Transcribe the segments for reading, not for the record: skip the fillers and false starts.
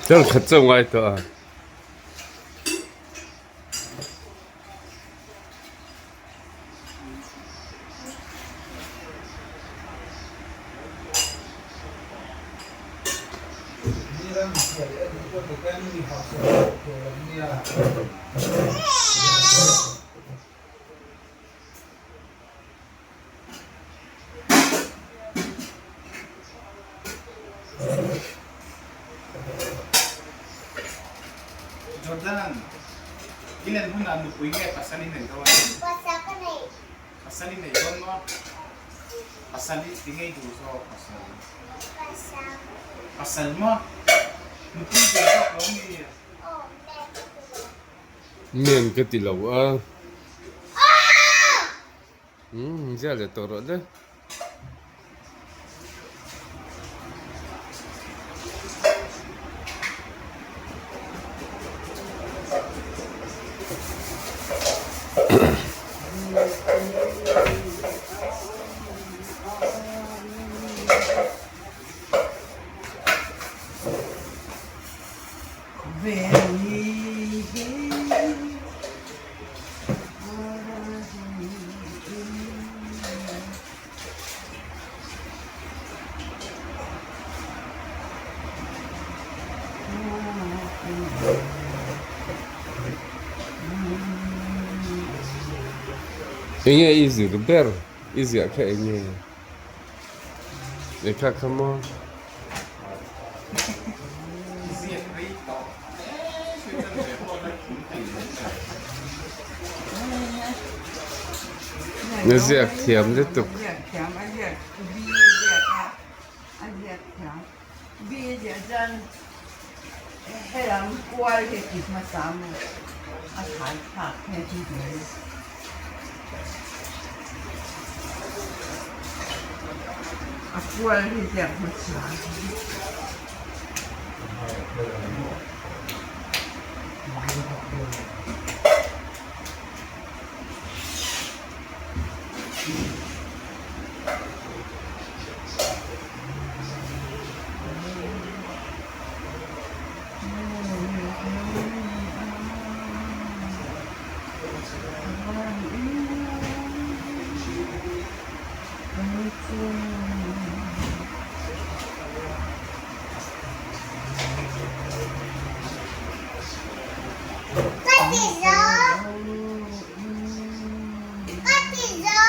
Chuan khat chauh ngai tawh a. Jordan, i len hunah nupui nge pasal i nei dawn? Pasal ka nei. Pasal i nei dawn maw? Pasal i ti ngei duh zawk pasal. Pasal. Pasal maw? Nupui duh zawk lo mi? Aw, men ka ti lo. Men ka ti lo a. Umm ziah leh tawh rawh le. Enge i zir ber i ziah kha enge lehkha kha maw. Na ziak thiam lutuk. Ka ti zo. Ka ti zo.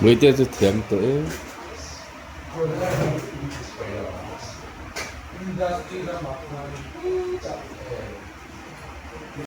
Muite chu thiam tawh e.